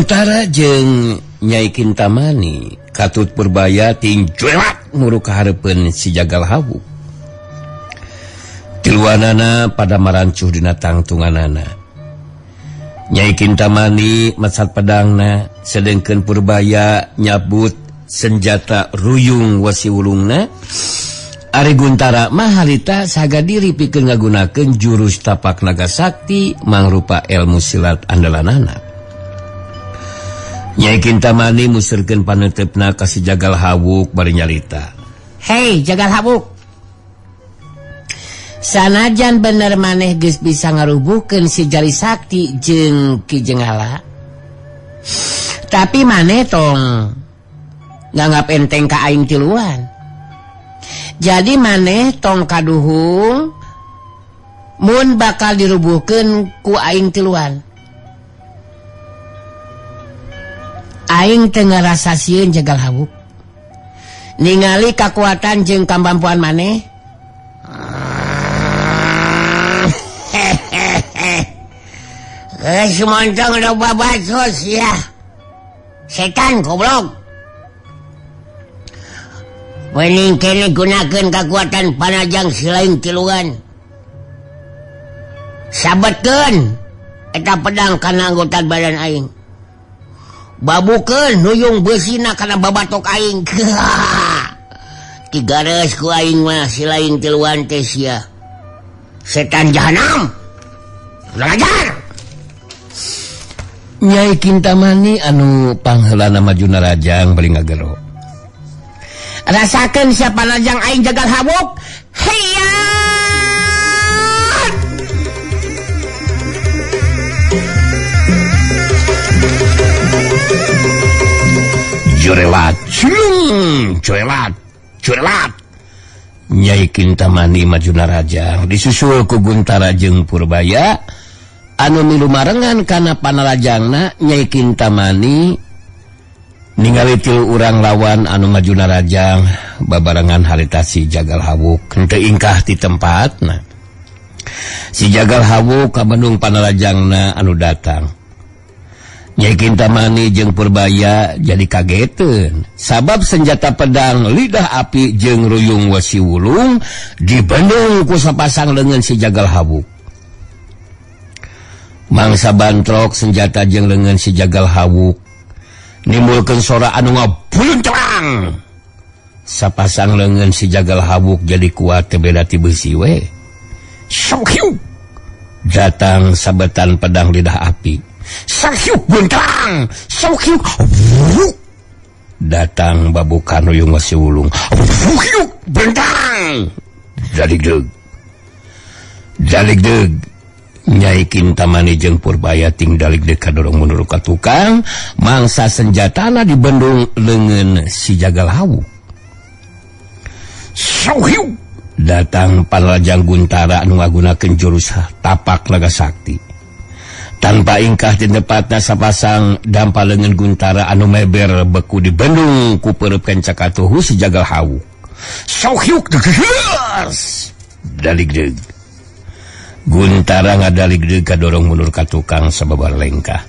Guntara jeung Nyai Kintamani katut Purbaya ting cuelak muru kahareupeun si Jagal Hawuk. Tiluanana pada marancuh dina tangtunganana. Nyai Kintamani macat pedangna, sedengkeun Purbaya nyabut senjata ruyung wasi wulungna. Ari Guntara mah harita saga diri pikeun ngagunakeun jurus tapak naga sakti mangrupa ilmu silat andalanana. Nyai Kintamani musurkeun paneuteup ka si Jagal Hawuk bari nyarita. Hei Jagal Hawuk, sanajan bener maneh geus bisa ngarubuhkeun si Jali Sakti jeung Ki Jengala, tapi maneh tong nganggap enteng ka aing tiluan. Jadi maneh tong kaduhung mun bakal dirubuhkeun ku aing tiluan. Aing teu ngarasa sieun Jagal Hawuk ningali kakuatan jeung kamampuan maneh. Geus montong loba bacos ya. Setan goblok. Wening kene gunakeun kakuatan panajang silain tiluan. Sabetkeun eta pedang kana anggota badan aing. Babukeun nuyung beusina kana babatok aing. Tigareus ku aing mah silain tiluan teh sia. Setan jahanam. Belajar. Nyai Kintamani anu pangheulana maju narajang bari ngagero. Rasakeun siapa najang aing Jagal Hawuk. Hayat. Jurelat, cilung, jurelat, jurelat. Nyai Kintamani maju narajang disusul ku Guntara jeung Purbaya anu milu marengan kana panarajangna. Nyai Kintamani ningali tilu urang lawan anu maju narajang babarengan harita si Jagal Hawuk henteu ingkah ti tempatna. Si Jagal Hawuk kabendung panarajangna anu datang. Nyai Kintamani jeung Purbaya jadi kageteun sabab senjata pedang lidah api jeung ruyung wasi wulung dibendung ku sapasang leungeun si Jagal Hawuk. Mangsa bantrok senjata jeung leungeun si Jagal Hawuk nimbulkeun sora anu ngabuluntrang. Sapasang leungeun si Jagal Hawuk jadi kuat teu beda ti beusi we. Syuk datang sabetan pedang lidah api. Sakyuk buntrang, sakyuk datang babukan ruyung wasi wulung. Sakyuk buntrang, daligdeug, daligdeug. Nyai Kintamani jeung Purbaya ting daligdeug kadorong mundur ka tukang, mangsa senjatana dibendung leungeun si Jagal Hawuk. Sakyuk datang panrajang Guntara anu ngagunakeun jurus tapak naga sakti. Tanpa ingkah di tempatna sapasang dampa leungeun Guntara anu meber beku di bendung ku peureub kencakatuhu si Jagal Hawuk. Sahyuk deges daligdeug. Guntara ngadaligdeug kadorong mundur ka tukang sababar lengkah.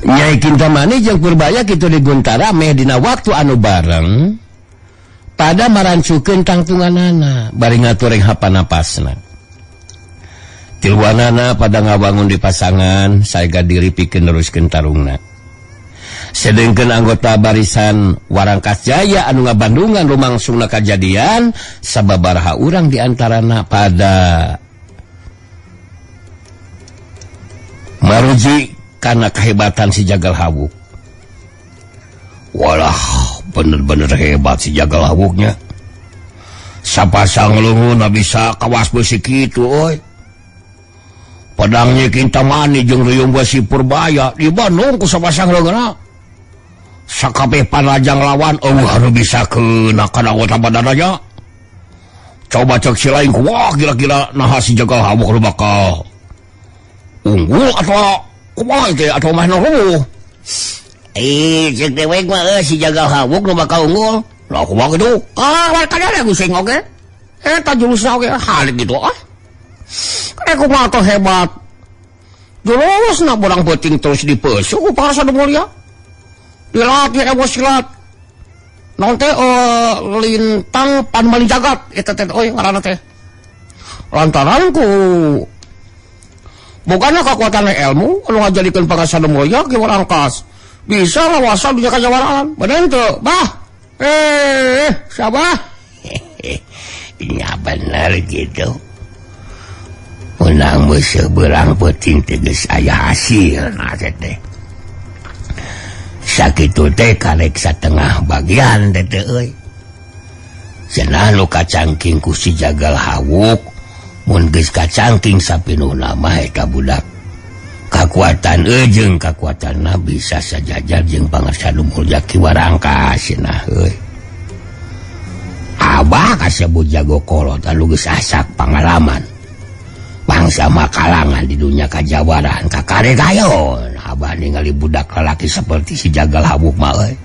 Nyai Kintamani jeung Purbaya kitu di Guntara meh dina waktu anu bareng pada marancukeun tangtunganana bari ngatureng hapanapasna. Tiluanana pada ngawangun di pasangan saega diri pikeun neruskeun tarungna. Sedengkeun anggota barisan Warangkas Jaya anu ngabandungan lumangsungna kajadian sababaraha urang di antarana pada maruji kana kehebatan si Jagal Hawuk. Walah, bener-bener hebat si Jagal Hawuknya. Sapasang leungeun bisa kawas beusi kitu euy. Pedangnya Kintamani jeung ruyung besi Purbaya di Bandung ku sapasang leungeunna. Sakabeh panajang lawan eueuh anu bisa keuna kana anggota badannya. Coba cek si lain ku wah kira-kira naha si Jagal Hawuk nu bakal unggul atau kumaha teh atau mah nu rubuh. Cek dewek mah si Jagal Hawuk nu bakal unggul. Lah kumaha kitu? Ah, warkana geus oge. Eta jurusna oge halik gitu ah. Kumaha hebat. Jelas na borang peuting terus dipeuseuh ku Pangarsa Nu Mulya. Dilatih ilmu silat. Naon teh lintang panmaling jagat eta teh euy ngaranna teh. Lantaran ku bogana kekuatan ilmu anu ngajadikeun Pangarsa Nu Mulya Ki Warangkas bisa ngawasan dunya kajawaraan. Bener teu? Bah. Siapa? Nya bener gitu. Menang meuseuh beurang peuting teh geus aya hasilna teh. Sakitu teh karek satengah bagian teh teh euy. Cenah nu kacangking ku si Jagal Hawuk, mun geus kacangking sapinuhna mah eta budak. Kakuatan jeung kakuatanna bisa sajajar jeung Pangarsa Nu Mulya Ki Warangkas cenah euy. Abah kasebut jago kolot anu geus asak pangalaman. Bangsa makalangan di dunia kajawaran kakare gayon. Abah ningali budak lalaki seperti si Jagal Hawuk mah euy.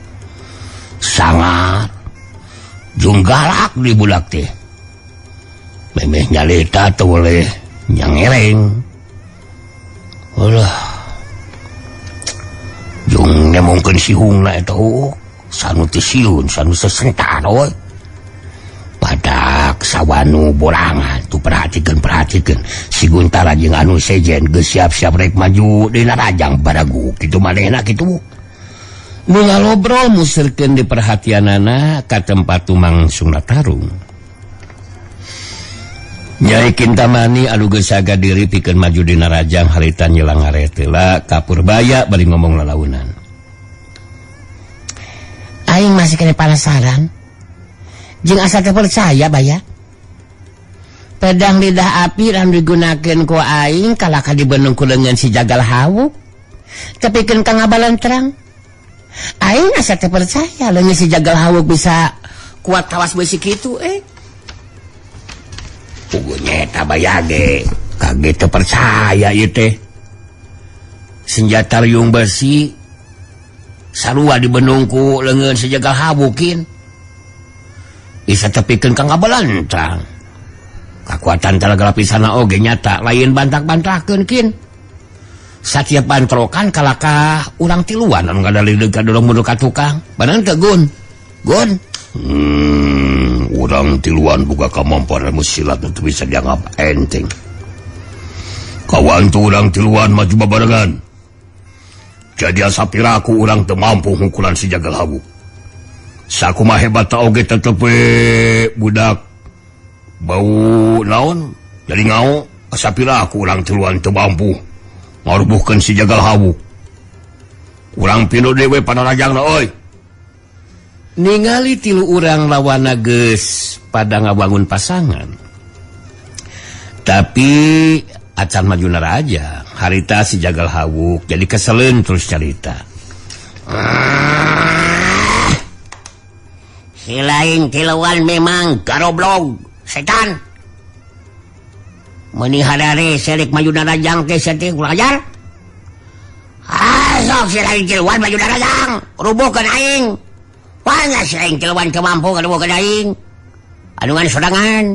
Sangar jeung galak di budak teh. Memeh nyalita teu boleh nyangereng. Ulah. Jeung nemongkeun sihungna eta sanu teu sieun, sanu sesentar euy. Badak sawanu borangan tuh perhatikan si Guntara jeung anu sejen geus siap-siap rek maju dina rajang baragu kitu manehna kitu. Nu ngalobrol muserkeun di perhatianana ka tempat tumangsungna tarung. Nyai Kintamani anu geus saga diri pikeun maju dina rajang harita nyelang ngaret heula ka Purbaya bari ngomong lalaunan. Aing masih kena penasaran. Jeung asa teu percaya baya. Pedang lidah api anu digunakeun ku aing kalaka dibenung ku leungeun si Jagal Hawuk. Tepikeun ka ngabalentrang. Aing asa teu percaya leungeun si Jagal Hawuk bisa kuat kawas beusi kitu eh. Puguh nyeta baya ge kaget teu percaya ieu teh. Senjata riung besi sarua dibenung ku leungeun si Jagal Hawuk kin. Bisa tepikeun ka ngabalentrang. Kakuatan talaga lapisana oge nyata lain bantak-bantahkeun kin. Satiap bantrokan kalakah urang tiluan anu ngadalideug ka dorong mundur ka tukang. Bener teu Gun? Gun. Urang tiluan boga kamampuan ilmu silat nu teu bisa dianggap enteng. Kawantu urang tiluan maju babarengan. Jadi asa piraku urang teu mampu ngukuran si Jagal Hawuk. Sakumaha hebat oge tetep we budak bau naon jadi ngao asa piraku urang tiluan teu mampu ngarubuhkeun si Jagal Hawuk. Urang pinuh dewe panarajangna euy. Ningali tilu urang lawana geus pada ngabangun pasangan. Tapi acan maju raja, harita si Jagal Hawuk jadi keseleun terus carita. Si lain tiluan memang garoblog setan. Meuni hadare serik maju narajang teh setik belajar. Sok si lain tiluan maju narajang, rubuhkeun aing. Wah, si lain tiluan teu mampu ngarubuhkeun aing. Anungan sorangan.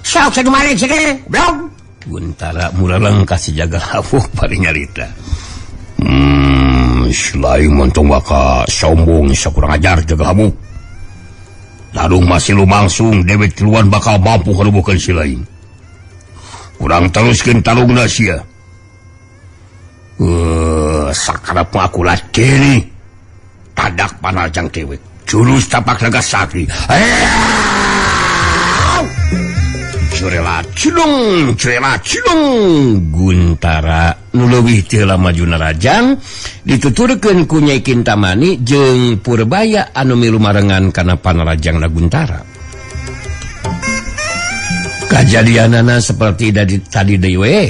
Sok satu malik sih, blog. Guntara muraleng ka si Jagal Hawuk bari nyarita. Selain montong waka sombong sakurang ajar Jagal Hawuk. Tarung masih lumangsung dewek tiluan bakal mampu ngarubuhkeun si lain. Kurang teruskeun tarungna sia. Sakarep aku latih tadak panajang dewek. Jurus tapak naga sakti. Curela cilung, curela cilung. Guntara nu leuwih teu maju narajang dituturkeun ku Nyai Kintamani jeung Purbaya anu milu marengan kana panarajangna Guntara. Kajadianana seperti tadi deui we.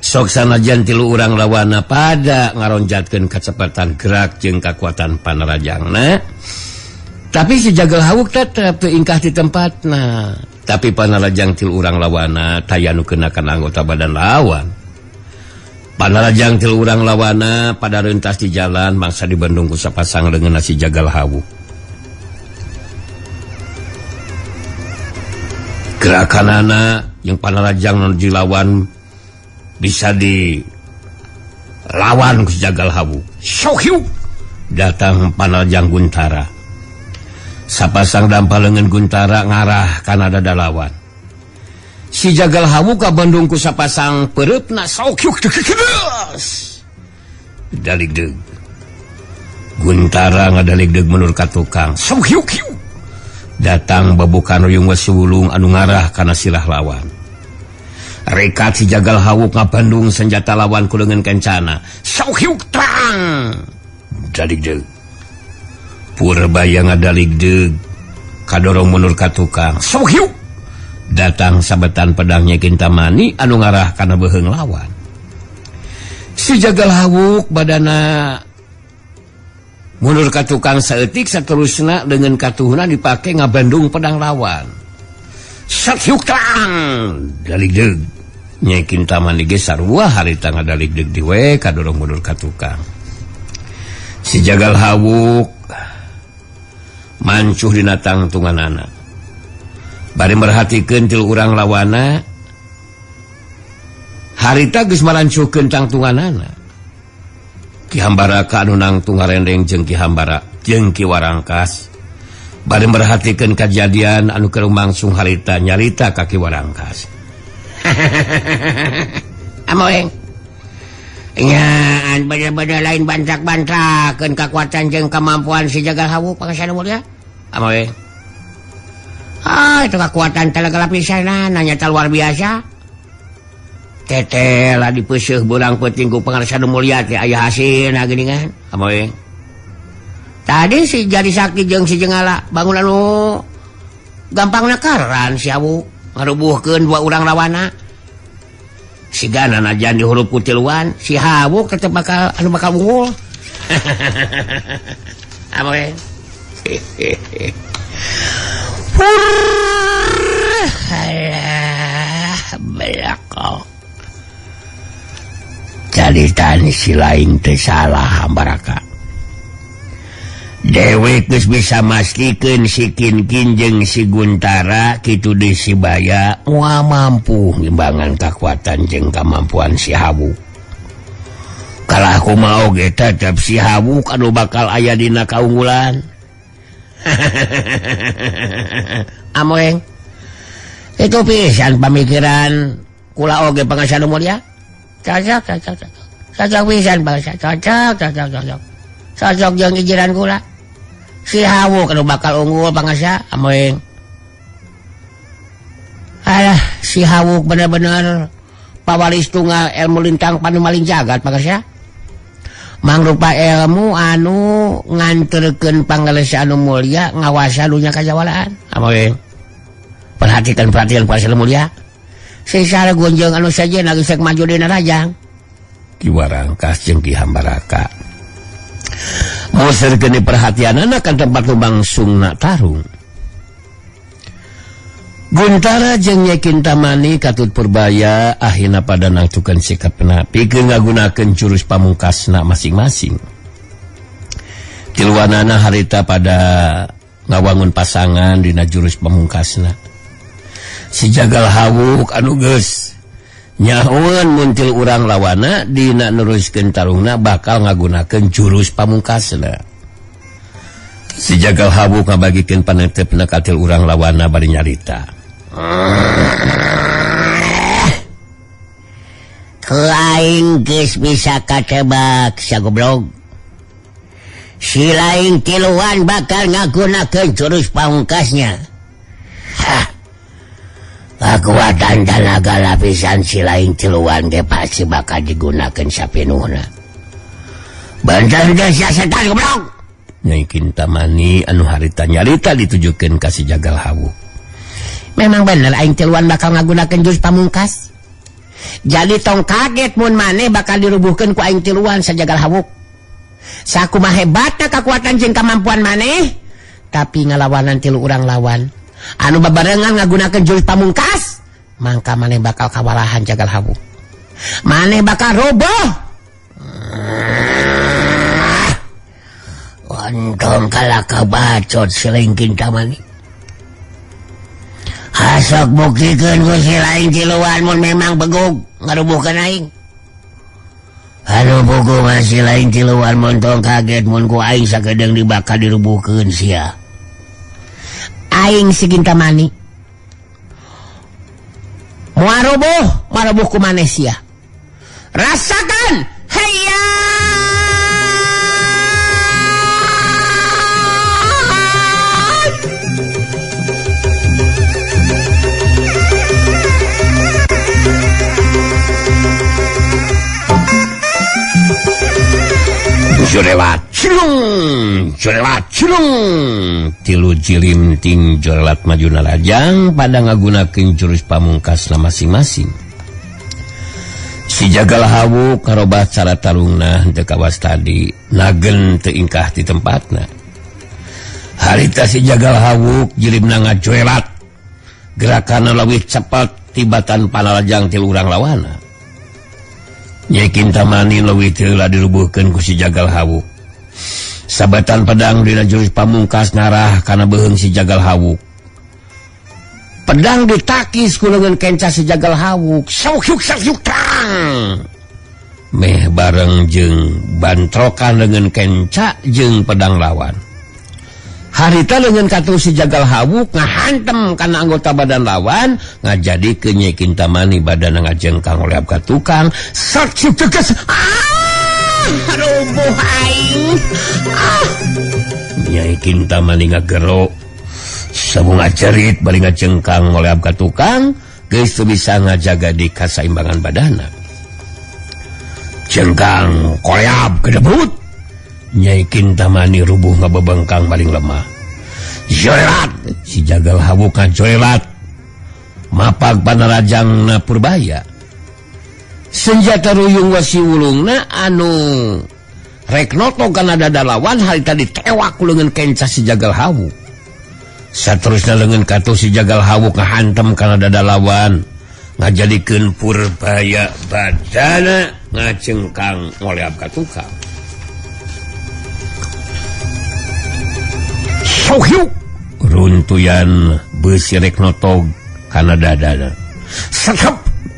Sok sanajan tilu urang lawana pada ngaronjatkeun kacepatan gerak jeung kakuatan panarajangna, tapi si Jagal Hawuk tetep teu ingkah di tempatna. Tapi panarajang tilu urang lawana taya nu kena kana anggota badan lawan. Panarajang tilu urang lawana pada rentas di jalan mangsa dibendung ku sapasang leungeunna si Jagal Hawuk. Gerakanana Jeung Panarajang nu dilawan bisa di lawan ku si Jagal Hawu. Sok hiup datang Panarajang Guntara. Sapasang dampal leungeun Guntara ngarah kana dada lawan. Si Jagal Hawu ka Bandung ku sapasang peureupna sok hiup daligdeug. Guntara ngadaligdeug mundur ka tukang. Sok hiup datang babukan ruyung wesi wulung anu ngarah kana sirah lawan. Rekat si Jagal Hawuk ngabandung senjata lawan ku leungeun kencana. Sok hiup trang daligdeug. Purbaya ngadaligdeug kadorong mundur ka tukang. Sok hiup datang sabetan pedangnya Kintamani anu ngarah kana beuheung lawan. Si Jagal Hawuk badana mundur ka tukang saeutik saterusna dengan katuhuna dipake ngabandung pedang lawan. Satyuk tang daligdeug. Nyai Kintamani ge sarua harita ngadaligdeug diwe kadorong mundur ka tukang. Si Jagal Hawuk mancuh dina tangtunganana. Bari merhatikeun tilu urang lawana harita geus marancuhkeun tangtunganana. Ki Hambaraka anu nangtung ngarendeng jeung Ki Hambara jeung Ki Warangkas bari merhatikeun kajadian anu keur langsung harita nyarita ka Ki Warangkas. Amoeng. Nyaan beda-beda lain bantak-bantakeun kekuatan jeung kemampuan si Jagal Hawu Pangasana Mulya. Amoeng. Ah, itu kekuatan talaga lapisan nanya luar biasa. Teteh lah dipeuseuh beurang peuting ku Pangarsa Nu Mulya teh aya hasilna geuningan. Amoeng. Tadi si Jari Sakti jeung si Jengala bangun anu gampang nakaran si Hawu ngarubuhkeun dua urang lawana. Sigana najan di huruf ku tiluan si Hawu tetep bakal anu bakal unggul. Amoeng. Alah, belakang. Caritan si lain teh salah Hambaraka. Dewek geus bisa mastikeun si Kinkin jeung si Guntara kitu deui si Baya moal mampu ngimbangan kakuatan jeung kamampuan si Hawu. Kalah kumaha oge tetep si Hawu anu bakal aya dina kaunggulan. Amoeng. Itu pisan pamikiran kula oge Pangarsa Nu Mulya. Cocok, cocok, cocok. Cocok pisan bangsa. Cocok, cocok, cocok. Cocok jeung ijiran kula. Si Hawu anu bakal unggul Pangarsa Amoeng. Alah, si Hawu bener-bener pawaris tunggal ilmu lintang panumaling jagat Pangarsa. Mangrupa ilmu anu nganterkeun pangalesa anu mulya ngawasa dunya kajawalaan. Amoeng. Perhatikan perhatian Pangarsa Nu Mulya. Si Sargun jeung anu sejen lagi sek maju dina rajang. Ki Warangkas jeung Ki Hambaraka. Muserkeun perhatianana ka tempat lumangsungna tarung. Guntara jeung Nyai Kintamani katut Purbaya akhirna pada nangtukeun sikapna pikeun ngagunakeun jurus pamungkasna masing-masing. Tiluanana harita pada ngawangun pasangan dina jurus pamungkasna. Si Jagal Hawuk anu geus nyahoan muntil urang lawana dina neruskeun tarungna bakal ngagunakeun jurus pamungkasna. Si Jagal Hawuk ngabagikeun panetepna ka til urang lawana bari nyarita. Ku aing geus bisa katebak sagoblog. Si lain tiluan bakal ngagunakeun jurus pamungkasnya. Hah. Kekuatan tenaga lapisan si lain tiluan ge pasti bakal digunakan sapinuhna. Bentar geus sia setan goblok. Nyai Kintamani anu harita nyarita ditujukeun ka si Jagal Hawu. Memang bener aing tiluan bakal ngagunakeun jurus pamungkas. Jadi tong kaget mun maneh bakal dirubuhkeun ku aing tiluan sajagal Hawuk. Sakumaha hebatna kekuatan jeung kemampuan maneh, tapi ngalawanan tilu urang lawan anu babarengan ngagunakeun jurus pamungkas, mangka maneh bakal kawalahan Jagal Hawuk. Maneh bakal roboh. Untung kalah kabacot si Lain Kintamani. Asok buktikeun ku si lain tiluan mun memang begug ngarubuhkeun aing. Aduh buku masih lain tiluan montong kaget mun ku aing sakedeung dibakar dirubuhkeun sia. Aing si Kintamani. Moal rubuh, moal rubuh ku maneh sia. Rasakan hayya. Jorelat cilung, jorelat cilung. Tilu jilimting jorelat maju narajang pada ngagunakeun jurus pamungkasna masing-masing. Si Jagal Hawu karobah cara tarungna henteu kawas tadi, nagen teu ingkah ti tempatna. Harita si Jagal Hawuk jilimna ngajorelat. Gerakanna leuwih cepet tibatan panarajang tilu urang lawana. Nyai Kintamani leuwih teu heula dirubuhkeun ku si Jagal Hawuk. Sabatan pedang dina jurus pamungkas ngarah kana beuheung si Jagal Hawuk. Pedang ditakis ku leungeun kenca si Jagal Hawuk. Sauk sauk tang. Meh bareng jeung bantrokan leungeun kenca jeung pedang lawan. Harita leungeun katuh si Jagal Hawuk ngahantem kana anggota badan lawan, ngajadikeun Nyai Kintamani badana ngajengkang oleh ka tukang. Saksi tegas. Ah, rubuh aing. Ah. Nyai Kintamani ngagero. Sabu ngacerit bari ngajengkang oleh ka tukang, geus teu bisa ngajaga di kasaimbangan badana. Jengkang koleab kedebut. Nyai Kintamani rubuh ngabebengkang paling lemah. Jorelat si Jagal Hawuk ngajorelat. Mapag panarajangna Purbaya. Senjata ruyung wasi wulungna anu rek noto kana dada lawan harita ditewak ku leungeun kenca si Jagal Hawuk. Saterusna leungeun katuh si Jagal Hawuk ngahantem kana dada lawan, ngajadikeun Purbaya badana ngacengkang ngoleab ka tukang. Sohyuk runtuyan beusi rek notog kana dadana. Sekep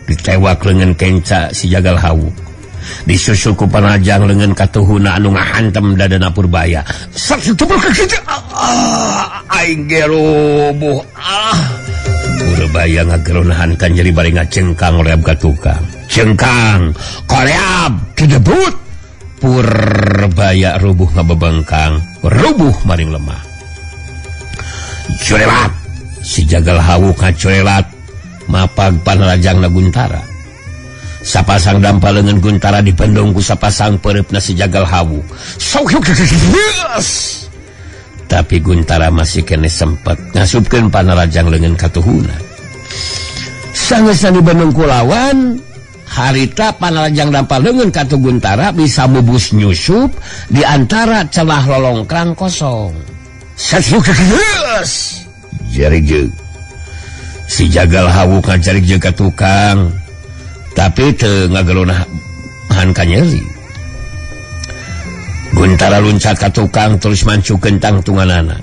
ditewak leungeun kenca si Jagal Hawuk. Disusul ku panajang leungeun katuhuna anu ngahantem dadana Purbaya. Aing ge rubuh. Ah. Purbaya ngageronahan kan jadi bari ngacengkang koleab ka tukang. Cengkang koleab kedebut. Purbaya rubuh ngabebengkang, rubuh maring lemah. Jorelat si Jagal Hawuk ngajorelat mapag panarajangna Guntara. Sapasang dampa leungeun Guntara dipendong ku sapasang peureupna si Jagal Hawuk. Tapi Guntara masih kene sempet ngasupkeun panarajang leungeun katuhuna. Sangeusna dibendung ku lawan, harita panarajang dampa leungeun katuh Guntara bisa mubus nyusup di antara celah lolongkrang kosong. Jarik si Jagal Hawuk ngajarik jeung ka tukang, tapi teu ngageronahan ka nyeri. Guntara luncat ka tukang terus mancukeun tangtunganana.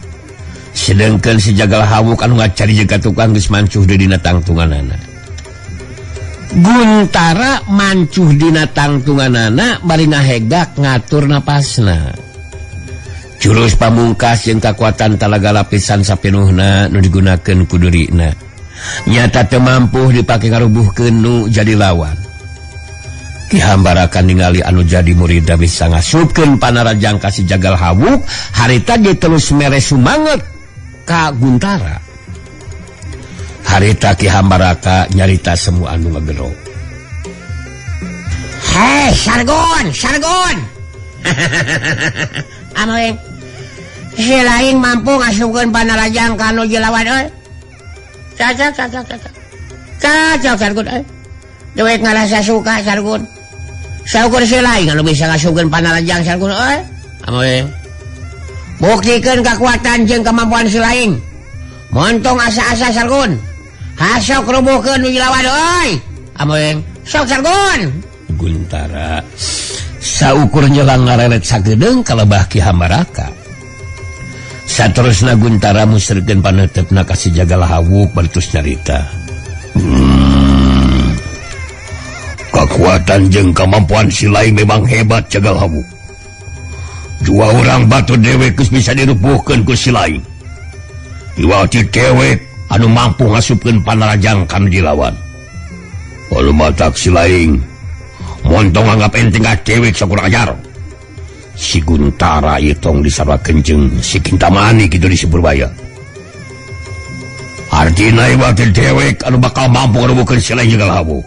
Sedengkeun si Jagal Hawuk anu ngacari jeung ka tukang geus mancuh deui dina tangtunganana. Guntara mancuh dina tangtunganana bari ngahegak ngatur napasna. Jurus pamungkas jeung kakuatan talaga lapisan sapenuhna nu digunakeun ku dirina. Nyata teu mampu dipake ngarubuhkeun nu jadi lawan. Ki Hambaraka ningali anu jadi murid bisa ngasupkeun panarajang ka si Jagal Hawuk, harita ge terus mere sumanget ka Guntara. Harita Ki Hambaraka nyarita semua anu ngagero. Hei Sargon, Sargon. Amoeng. Si lain mampu ngasupkeun panarajang ka nu lawan euy. Cacak cacak cacak. Cacak Sargon euy. Dewek ngarasa suka Sargon. Saukur si lain anu bisa ngasupkeun panarajang Sargon euy. Amoeng. Buktikeun kekuatan jeung kemampuan si lain. Montong asa-asa Sargon. Hasok rubuhkeun nu lawan euy. Amoeng. Sok Sargon. Guntara saukur nyelang ngarelet sagedeung kalebah Ki Hambaraka. Saterusna Guntara musrikeun paneuteup ka si Jagal Hawuk bari nyarita. Kekuatan jeung kemampuan si lain memang hebat, Jagal Hawuk. Dua orang batu dewek geus bisa dirubuhkeun ku si lain. Iwal ti dewek anu mampu ngasupkeun panarajang kanu dilawan. Walu matak si lain montong anggap enteng ka dewek, sakurang ajar. Si Guntara itong disarwakeun jeung si Kintamani kitu di si Purbaya. Artina iwal ti dewek anu bakal mampu ngarubuhkeun si lain, Jagal Hawuk.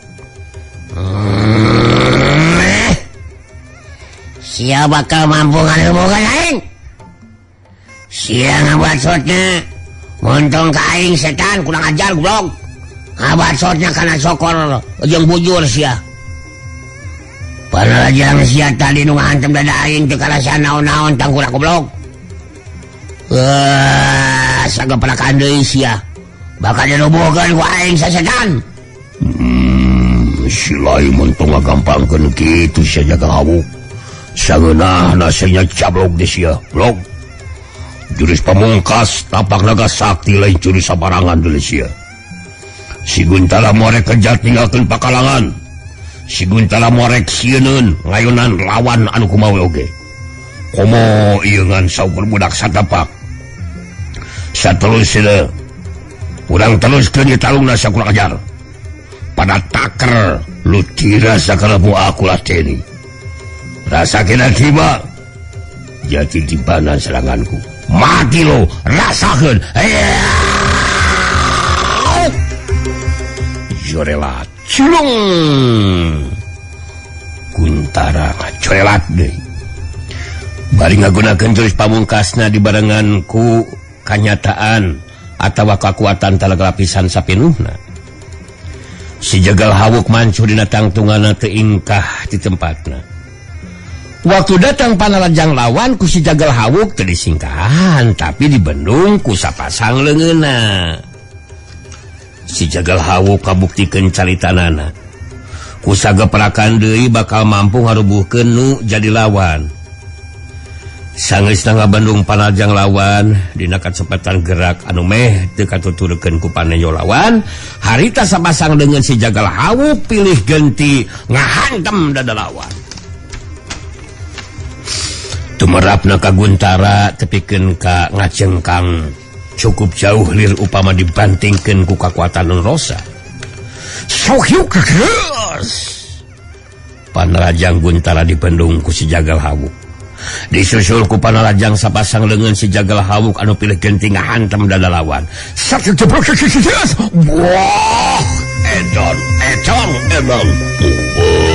Sia bakal mampu ngarubuhkeun aing. Sia ngabacotna montong ka aing, setan, kurang ajar, goblok. Ngabacotna kana sokor jeung bujur sia. Panarajang sia tadi nu ngahantem dada aing teu karasa naon-naon, tangkurak, goblok. Wah, sagaprakan deui sia. Bakal dirubuhkeun ku aing, setan. Si lain montong ngagampangkeun kitu sia, Jagal Hawuk. Sangeunahna sia cablok di sia, blok. Jurus pamungkas tapak naga sakti lain jurus sabarangan deui sia. Si Guntara morek kejat ninggalkeun pakalangan. Si Guntara morek sieun ngayunan lawan anu kumaha oge. Komo ieu ngan saukur budak satapak. Saterusna urang teruskeun ieu tarungna, sakurang ajar. Pada taker lu tira sakalabu aku lateni. Rasa kena tiba jadi di mana seranganku. Mati lo, rasakeun. Jorelat cilung. Guntara ngacorelat deui. Bari ngagunakeun jurus pamungkasna dibarengan ku kanyataan atawa kakuatan talaga lapisan sapinuhna. Si Jagal Hawuk mancu dina tangtunganna, teu ingkah di tempatna. Waktu datang panarajang lawan ku si Jagal Hawuk teu disingkahan, tapi dibendung ku sapasang leungeunna. Si Jagal Hawuk kabuktikeun caritanana. Ku sageprakan deui bakal mampu ngarubuhkeun nu jadi lawan. Sangeusna ngabendung panarajang lawan dina kacepatan gerak anu meh teu katuturkeun ku paneyo lawan, harita sapasang dengan si Jagal Hawuk pilih genti ngahantem dada lawan. Tumerapna ka Guntara tepikeun ka ngacengkang cukup jauh lir upama dibantingkeun ku kakuatan rosa. Sok keus. Panarajang Guntara dibendung ku si Jagal Hawuk. Disusul ku panarajang sapasang leungeun si Jagal Hawuk anu pilih genti ngahantem dada lawan. Satu jebrok. Wah, edon, edon, edon. Oh, oh, oh.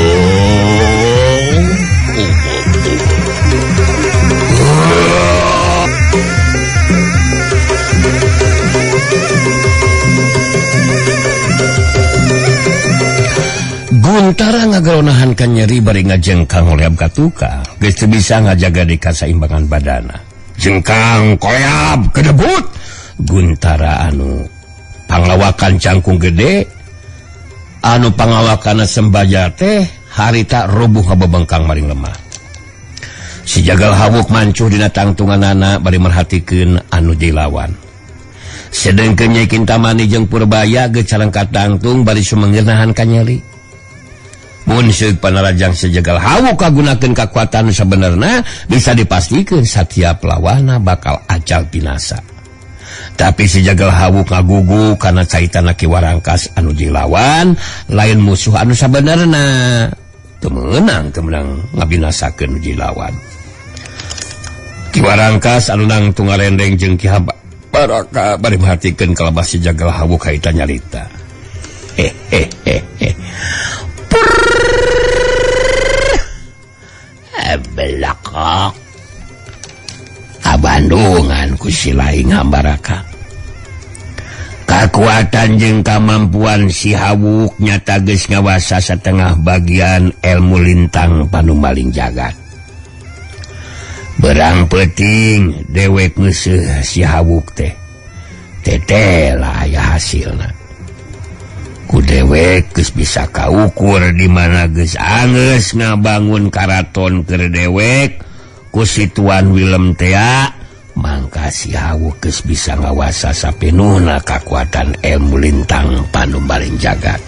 Guntara ngagaronahan ka nyeri bari ngajengkang koleab ka tukang. Geus teu bisa ngajaga di kasaimbangan badana. Jengkang koleab kedebut. Guntara anu panglawakan cangkung gede, anu pangawakan sembaja teh harita rubuh ngabebengkang maring lemah. Si Jagal Hawuk mancuh dina tangtunganana bari merhatikeun anu dilawan. Sedengkeun Nyai Kintamani jeung Purbaya geus calengkat tangtung bari sumengir nahan kanyeri. Mun seuk panarajang si Jagal Hawuk kagunakeun kakuatan sabenerna, bisa dipastikeun satiap lawana bakal ajal binasa. Tapi si Jagal Hawuk ngagugu karena caitana Ki Warangkas anu dilawan lain musuh anu sabenerna. Teu meunang, teu meunang ngabinasakeun nu dilawan. Ki Warangkas anu nangtung ngarendeng jeung Ki Baraka bari merhatikeun kalabah si Jagal Hawuk harita nyarita. Hehehe. Belakok. Kabandungan ku si lain Hambaraka. Kakuatan jeung kamampuan si Hawuk nyata geus ngawasa setengah bagian ilmu lintang panumaling jagat. Berang peuting dewek ngeuseuh si Hawuk teh. Teteh lah aya hasilna. Ku dewek geus bisa kaukur di mana geus anggeus ngabangun karaton keur dewek ku si Tuan Willem tea mangka. Si Hawuk geus bisa ngawasa sapenuhna kakuatan ilmu lintang panumbaling jagat.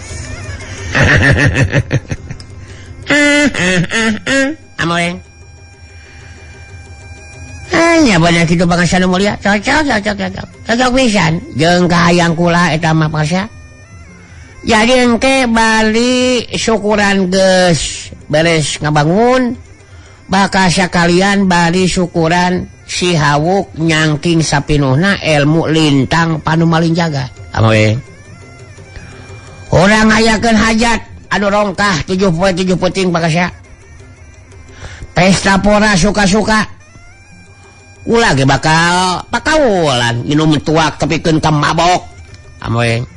Amoreng. Hanya bener kitu bangsa nu mulia. Cocok cocok cocok. Cocok pisan jeung kahayang kula eta mah bangsa. Jadi engke bali syukuran geus beres ngabangun, bakal sakalian bali syukuran si Hawuk nyangking sapinuhna ilmu lintang panumalin jagat. Amoreng. Urang ngayakeun hajat anu rongkah 7 poe 7 peuting bangsa. Pesta pora suka-suka. Ulah ge bakal pakaulan minum tuak tepikeun ka mabok. Amoreng.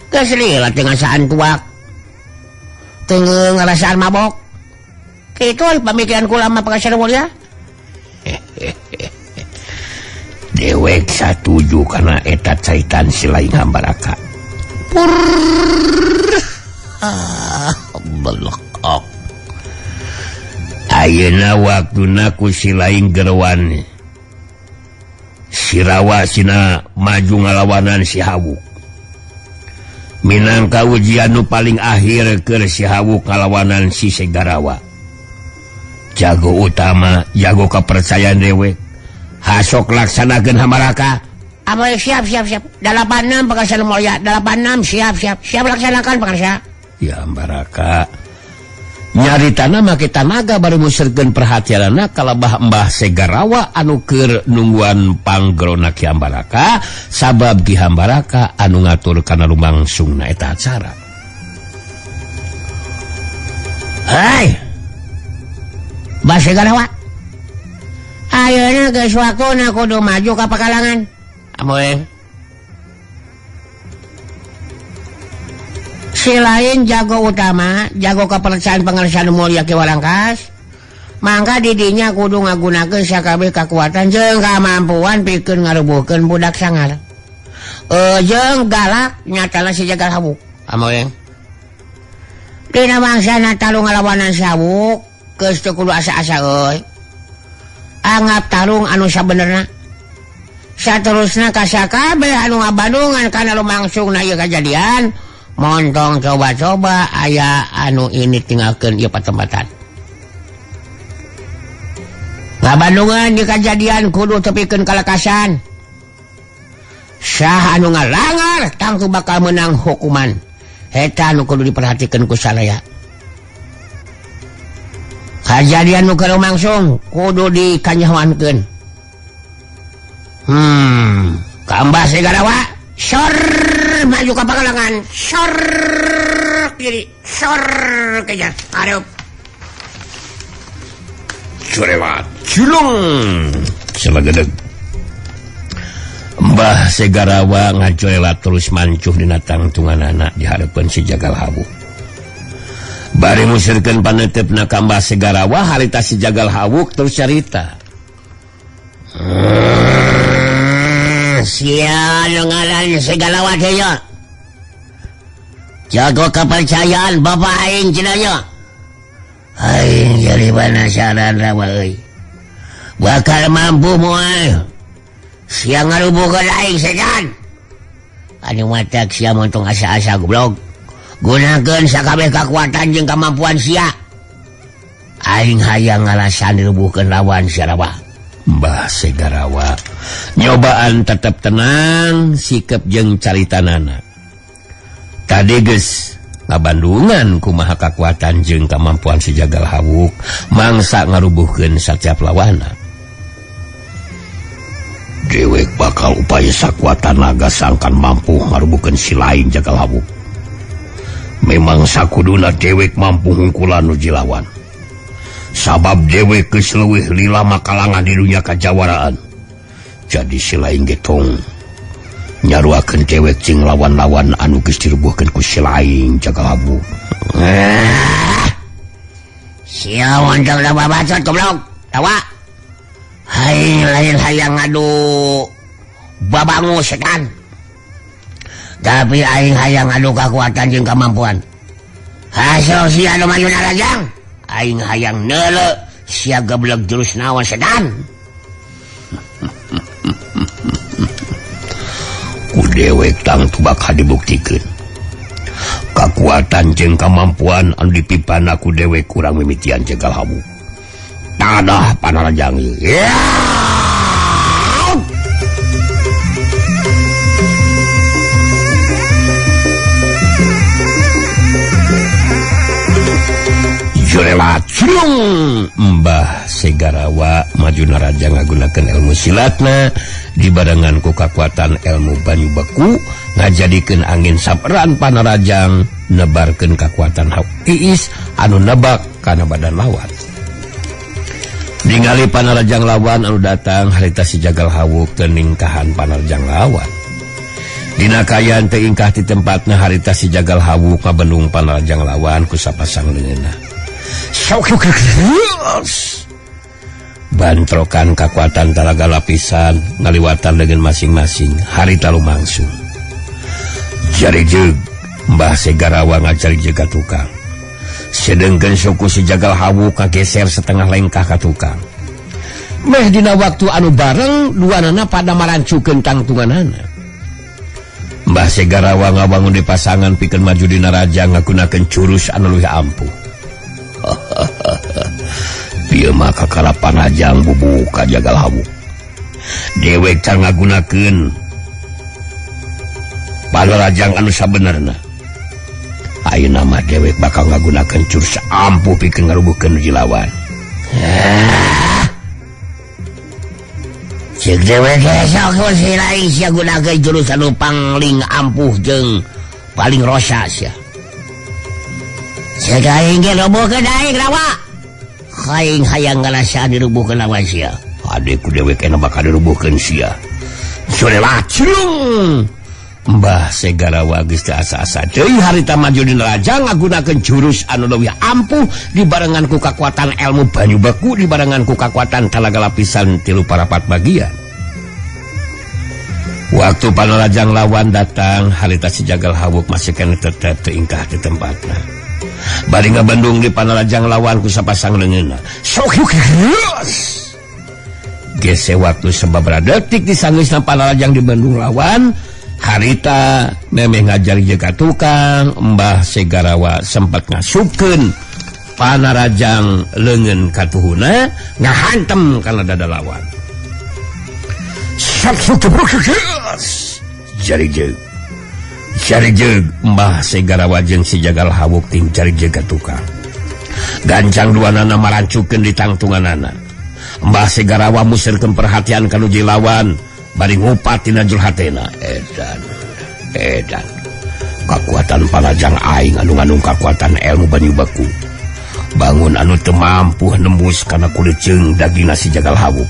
Geus lila teu ngasaan tuak. Teu ngarasaan mabok. Kitu pamikiran kula mah pangasana mulia. Dewek satuju kana eta caitan si lain Hambaraka. Belok. Ayeuna waktuna ku si lain gerwan. Sirawa sina maju ngalawanan si Hawuk. Minangka ujian nu paling akhir keur si Hawuk ngalawanan si Segarawa. Jago utama, jago kepercayaan dewek. Hasok laksanakeun Hambaraka. Apa siap siap siap. 86 Pangarsa Mulia, 86 siap siap. Siap laksanakan Pangarsa. Ya Hambaraka. Nyaritana make tanaga baru muserkeun perhatianana kalabah Mbah Segarawa anu keur nungguan panggerona Ki Hambaraka, sabab Ki Hambaraka anu ngatur kana lumangsungna eta acara. Hei. Mbah Segarawa. Ayeuna geus waktuna kudu maju ka pakalangan. Amoy. Si lain jago utama, jago kepercayaan pangarsa nu mulia Ki Warangkas, mangka didinya kudu ngagunakeun sakabeh kakuatan jeung kamampuan pikeun ngarubuhkeun budak sangar. Jeung galak nyatana si Jagal Hawuk. Amoy. Dina bangsana tarung ngalawanan si Hawuk, geus teu kudu asa-asa euy. Anggap tarung anu sabenerna. Saterusna ka sakabeh anu ngabandungan kana lumangsungna ieu kajadian. Montong coba-coba aya anu ini tinggalkeun ieu patempatan. Ngabandungan di kajadian kudu tepikeun kalekasan. Sah anu ngalangar tangtu bakal menang hukuman. Eta anu kudu diperhatikeun ku sadaya. Kajadian nu keur langsung kudu dikanyahoankeun. Ka Mbah Segarawa sor maju ka pakalangan, sor kiri, sor kejar, hareup. Curewat, culung, selagedeg. Mbah Segarawa ngajoelat terus mancuh dina tangtunganana di hareupeun si Jagal Hawuk. Bari musirkeun paneuteup ka Mbah Segarawa, harita si Jagal Hawuk terus carita. Sia nu ngaran Segarawa teh nya. Jago kepercayaan bapak aing cenah nya. Aing jadi penasaran rawa euy. Bakal mampu moal. Sia ngarubuhkeun aing setan. Anu matak sia montong asa-asa goblok. Gunakeun sakabeh kakuatan jeung kamampuan sia. Aing hayang ngalasan dirubuhkeun lawan sia rawa. Mbah Segarawa nyobaan tetep tenang sikep jeung caritanana. Tadi geus ngabandungan kumaha kakuatan jeung kamampuan si Jagal Hawuk mangsa ngarubuhkeun satiap lawana. Dewek bakal upaya sakuat tanaga sangkan mampu ngarubuhkeun si lain Jagal Hawuk. Memang sakuduna dewek mampu hungkulan nu jilawan. Sabab dewek geus leuwih lila makalangan di dunya kajawaraan. Jadi si lain getong nyaruakeun dewek jeung lawan-lawan anu geus dirubuhkeun ku si lain Jagal Hawuk. Sia montong da babacot goblok. Tawa. Hai lain hayang ngadu babangu setan. Tapi aing hayang ngadu kakuatan jeung kamampuan. Hasil sia nu maju narajang. Aing hayang neuleu sia geblek jurus naon setan. Ku dewek tangtu bakal dibuktikeun. Kakuatan jeung kamampuan anu dipipana ku dewek kurang mimitian Jagal Hawu. Tadah panarajang ieu. Jurela Mbah Segarawa maju naraja ngagunakeun ilmu silatna dibarengan ku kakuatan ilmu banyu beku ngajadikeun angin saperan panarajang nebarkeun kakuatan hawa tiis anu nebak kana badan lawan. Ningali panarajang lawan anu datang harita si Jagal Hawu teu ningkahan panarajang lawan. Dina kaayaan teu ingkah ti tempatna harita si Jagal Hawu kabendung panarajang lawan ku sapasang leungeunna. Bantrokan kakuatan talaga lapisan ngaliwatan dengan masing-masing harita lumangsung. Jari jeug Mbah Segarawa ngajari jeug ka tukang. Sedengkeun suku si Jagal Hawu kageser setengah lengkah ka tukang. Meh dina waktu anu bareng duanana pada marancukeun tangtunganana. Mbah Segarawa ngabangun di pasangan pikeun maju dina raja ngagunakeun jurus anu leuwih ampuh. Bieu mah kakara panajang bubuka Jagal Hawu. Dewek can ngagunakeun panarajang anu sabenerna. Ayeuna mah dewek bakal ngagunakeun jurus ampuh pikeun ngarubuhkeun lawan. Ceuk dewek sok lain sia gunakeun jurus anu pangling ampuh jeung paling rosa sia. Ceuk aing ge rubuhkeun aing rawa. Aing hayang ngarasa dirubuhkeun lawan sia. Ade ku dewek ena bakal dirubuhkeun sia. Sore lacung. Mbah Segarawa geus teu asa-asa deui harita maju dina raja ngagunakeun jurus anu leuwih ampuh dibarengan ku kakuatan ilmu banyu beku dibarengan ku kakuatan talaga lapisan tilu parapat bagian. Waktu panarajang lawan datang harita si Jagal Hawu masih keneh tetep teu ingkah di tempatna. Bari ngabendung di panarajang lawan ku sapasang leungeunna. Gese waktu sababaraha detik disanggeusna panarajang di bendung lawan harita memeh ngajari jeung ka tukang Mbah Segarawa sempat ngasupkeun panarajang leungeun katuhuna ngahantem kana dada lawan. Jari jeug. Jari jeug Mbah Segarawa jeung si Jagal Hawu ting jari jeug ka tukang. Gancang duanana marancukeun di tangtunganana. Mbah Segarawa muserkeun perhatian ka nu lawan bari ngupat tina jero hatena. Edan, edan. Kakuatan panajang aing anu ngandung kakuatan ilmu banyu beku. Bangun anu teu mampu nembus kana kulit jeung dagingna si Jagal Hawu.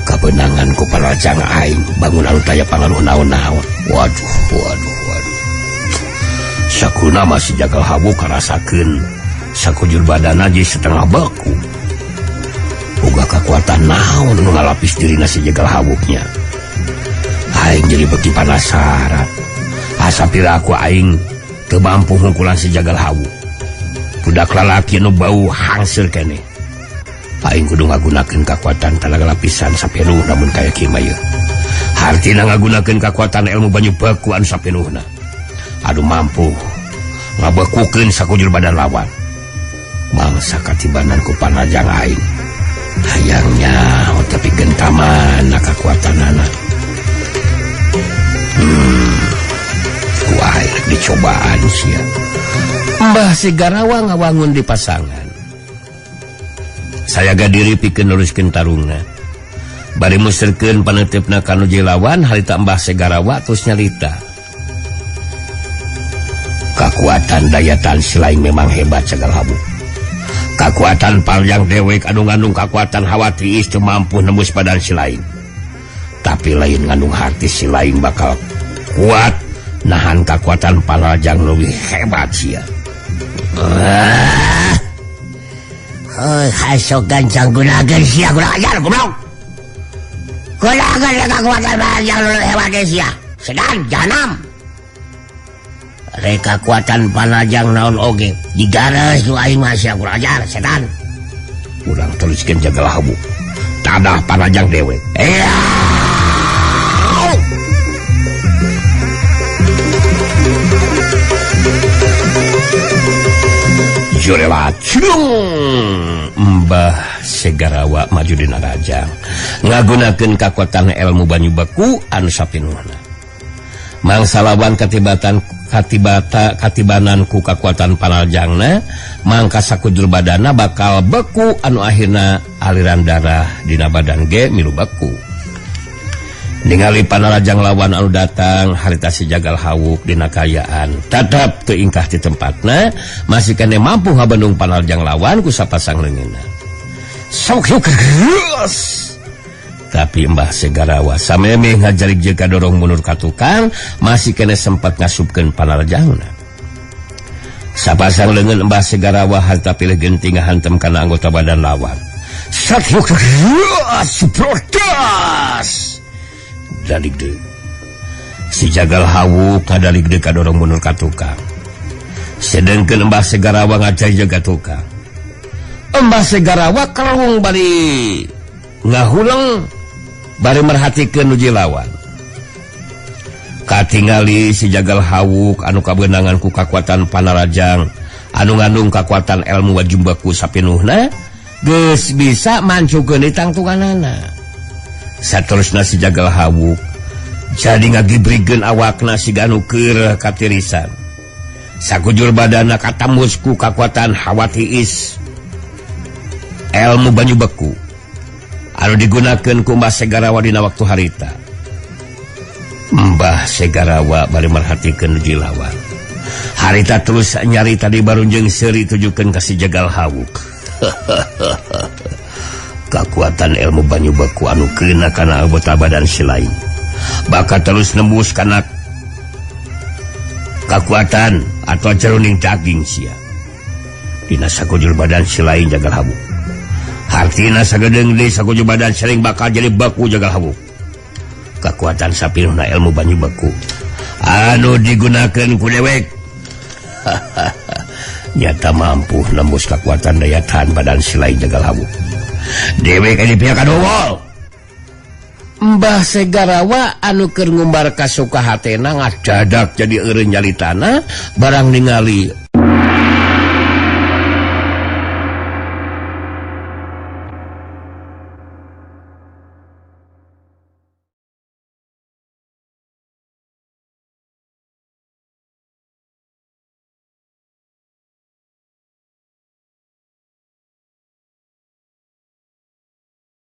Kabenangan ku panajang aing bangun anu taya pangaruh naon-naon. Waduh, waduh, waduh. Sakuna mah si Jagal Hawu karasakeun sakujur badana jadi setengah beku. Boga kekuatan naon nu ngalapis dirina si Jagal Hawuknya. Aing jadi beki penasaran. Asa piraku aing teu mampu ngungkulan si Jagal Hawu. Budak lalaki nu bau hangseur keneh. Aing kudu ngagunakeun kakuatan talaga lapisan sapenuh namun kaya kieu mah ieu. Hartina ngagunakeun kakuatan ilmu banyu beku anu sapenuhna. Aduh mampu ngabekukeun sakujur badan lawan. Mangsa katibanan ku panajang aing. Hayangnya tapi gentamana kakuatanana. Ku aing dicobaan sia. Mbah Segarawa ngawangun di pasangan. Sayaga diri pikeun neruskeun tarungna. Bari muserkeun paneuteup ka nu lawan harita Mbah Segarawa terus nyalita. Kakuatan daya tahan si lain memang hebat Jagal Hawu. Kakuatan panjang dewek anu ngandung kakuatan hawa tiis teu mampu nembus badan si lain. Tapi lain ngandung hati si lain bakal kuat nahan kakuatan panajang leuwih hebat sia. Heuh, hasok gancang gunakeun sia kurang ajar goblok. Gunakeun kakuatan panajang leuwih hebat sia. Sedan jahanam. Rek kakuatan panajang naon oge digares ku aing mah sia kurang ajar setan. Urang teruskeun Jagal Hawu. Tadah panajang dewek. Jurela cilung Mbah Segarawa maju dina rajang ngagunakeun kakuatan ilmu banyu beku anu sapinuhna. Mangsa lawan katibatan katibata katibanan ku kakuatan panarjangna, mangka sakujur badana bakal beku anu akhirna aliran darah dina badan ge milu beku. Ningali panarajang lawan anu datang, harita si Jagal Hawuk dina kaayaan tetep teu ingkah di tempatna, masih kene mampu ngabendung panarajang lawan ku sapasang leungeunna. Sok yuk geus. Tapi Mbah Segarawa samemeh ngajarik jeung kadorong mundur ka tukang, masih kene sempat ngasupkeun panarajangna. Sapasang leungeun Mbah Segarawa harta pilih genting ngahantem kana anggota badan lawan. Sok yuk geus protes. Dalig deui. Si Jagal Hawuk kadalig deui kadorong mundur ka tukang. Sedengkeun Mbah Segarawa ngajarik ka tukang. Mbah Segarawa kerung bari ngahuleng bari merhatikeun nuji lawan. Katingali si Jagal Hawuk anu kabeunangan ku kakuatan panarajang anu ngandung kakuatan ilmu wajumbaku sapinuhna geus bisa mancukeun ditangtunganana. Saterusna si Jagal Hawuk jadi ngagibrigkeun awakna siga anu keur katirisan. Sakujur badana katambus ku kakuatan hawa tiis ilmu banyu beku anu digunakeun ku Mbah Segarawa dina waktu harita. Mbah Segarawa bari merhatikeun nuji lawan. Harita terus nyari tadi barunjeung seuri tujukeun ka si Jagal Hawuk. Kakuatan ilmu banyu beku anu keuna kana anggota badan si lain bakal terus nembus kana kakuatan atau jeroning daging sia dina sakujur badan si lain Jagal Hawuk. Hartina sagedeung deui sakujur badan sering bakal jadi beku Jagal Hawuk. Kakuatan sapinuhna ilmu banyu beku anu digunakeun ku dewek nyata mampu nembus kekuatan daya tahan badan si lain Jagal Hawuk. Dewek di pihak kadowol. Mbah Segarawa anu keur ngumbar kasuka hatena ngadadak jadi eureun nyalitana barang ningali